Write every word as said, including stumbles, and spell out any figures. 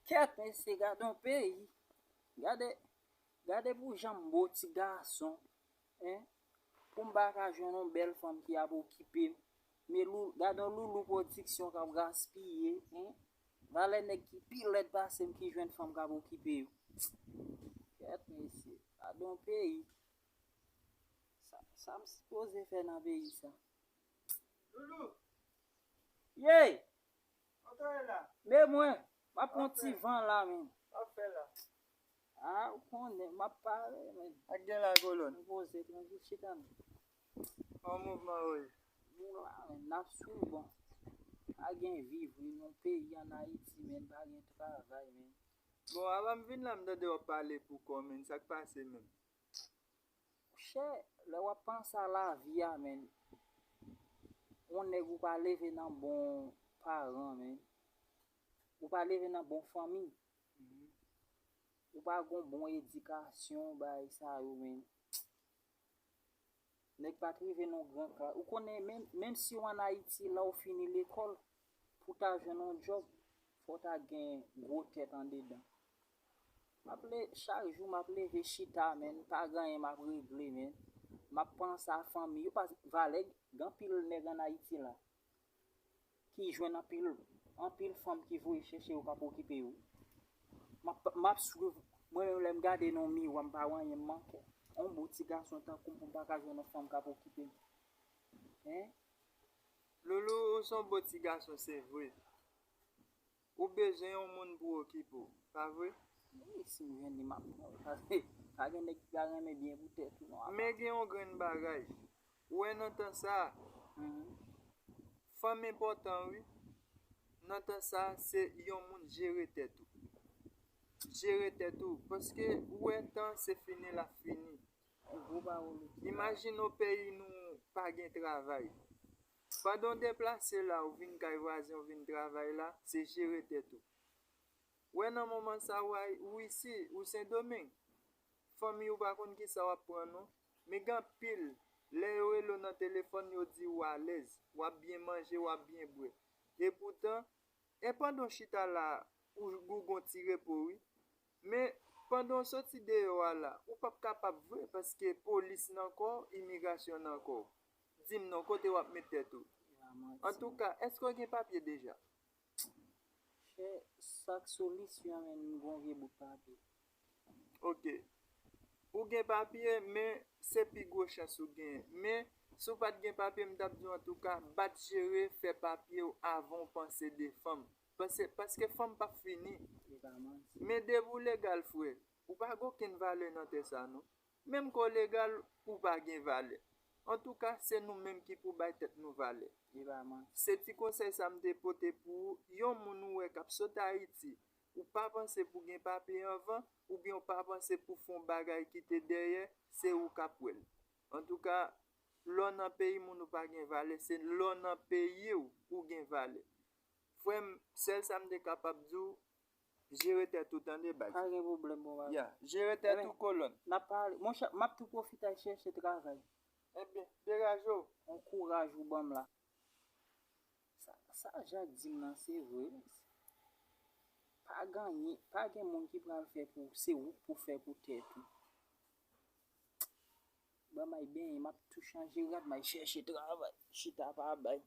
Kèt, mesye, gade yon peyi. Gade, gade pou jan m bo ti gason, en. Pou m pa ka jwenn yon bèl fanm ki ap okipe m. Men lou, gade yon loulou pwodiksyon k ap gaspiye, en. Valè nèg ki pi lèd pase m ki jwenn fanm k ap okipe yo. Kèt, mesye, gade yon peyi. Sa, sa m sipoze fè nan peyi sa? Loulou! Ye! Antre la. Men mwen, m ap pran ti van la, men. Sa ap fè la? A, ou konnen, m ap pale, men. Ak gen la kolòn. M poze, tranjil, chita, men. An mouvman, wi. Nou la, men, n ap sou bon. Pa gen viv, wi, nan peyi ann Ayiti, men, pa gen travay, men. Bon, avan m vin la, m tande w ap pale pou kò, men. Sa k pase, men? Monchè, lè w ap panse a lavi a, men, yon nèg ou pa leve nan bon paran, men. Ou pa leve nan bon fanmi. Mhm. Ou pa gon bon edikasyon, bagay sa yo, men. Nèg pa t rive nan gran klas. Ou konnen, menm, menm si w ann Ayiti, lè w fini lekòl, pou w ta jwenn yon djòb, fò w ta gen gwo tèt andedan. M ap le, chak jou m ap leve chita, men, pa gen anyen m ap regle, men. M ap panse a fanmi yo, paske valè, gen anpil nèg ann Ayiti la ki jwenn anpil, anpil fanm ki voye chèche yo k ap okipe yo. M ap, m ap swiv, mwen menm lè m gade nan miwa, m pa wè anyen m manke. On bon ti gason tankou m pou m pa ka jwenn yon fanm k ap okipe m. Hein? Loulou, ou se yon bon ti gason, se vre. Ou bezwen yon moun pou okipe w, pa vre? Wi, si m jwenn li, m ap pran l. Paske pa gen nèg ki pa renmen byen pou tèt ou, non, apa. Men gen yon grenn bagay. Ou wè nan tan sa a, mhm, fanm enpòtan, wi. Nan tan sa a, se yon moun jere tèt ou. Jere tèt ou, paske ou wè tan se fini l ap fini. Gwo pawòl ou di la. Imajine w peyi nou pa gen travay. Pandan w deplase la, ou vin kay vwazen, ou vin travay la, se jere tèt ou. Wè nan moman sa, w ay-, ou isi, ou Sendomeng. Fanmi ou pa konn kisa w ap pran non. Men gen anpil, lè yo rele w nan telefòn, yo di w alèz, w ap byen manje, w ap byen bwè. Epoutan, e pandan w chita la, ou, ou gon ti repo, wi. Men, pandan w soti deyò a la, ou p ap kapab vre, paske polis nan kò w, imigrasyon nan kò w. Di m non, kote w ap met tèt ou? Antouka, èske w gen papye deja? Chè, sa k solisyon an, men m gon vye bout papye. Ok. Ou gen papye, men se pi gwo chans ou genyen. Men, si w pa t gen papye, m t ap di w, antouka, bat jere, fè papye w avan w panse de fanm. Paske, paske fanm p ap fini. E pa manti. Men depi w legal, frè, ou pa gen okenn valè nan tè sa, non. Menm ke w legal, ou pa gen valè. Antouka, se nou menm ki pou bay tèt nou valè. E pa manti. Se ti konsèy sa m te pote pou ou, yon moun ou wè k ap sot Ayiti, ou pa panse pou gen papye anvan, oubyen ou pa panse pou fè yon bagay kite dèyè, se ou k ap wè l. Antouka, lè w nan peyi moun ou pa gen valè, se lè w nan peyi w ou gen valè. Frè m, sèl sa m te kapab di w, jere tèt ou, tande, baz. Pa gen pwoblèm, bon, baz. Ya, jere tèt ou, kolòn. N ap pale. Monchè, m ap tou pwofite al chèche travay. Ebyen, degaje w. On kouraj ou ban m la. Sa, sa Jak di m nan, se vre. Pa gen, pa gen moun ki pral fè pou, se ou k pou fè pou tèt ou. Ban m al benyen, m ap tou chanje rad, m al chèche travay. Chita pa bay.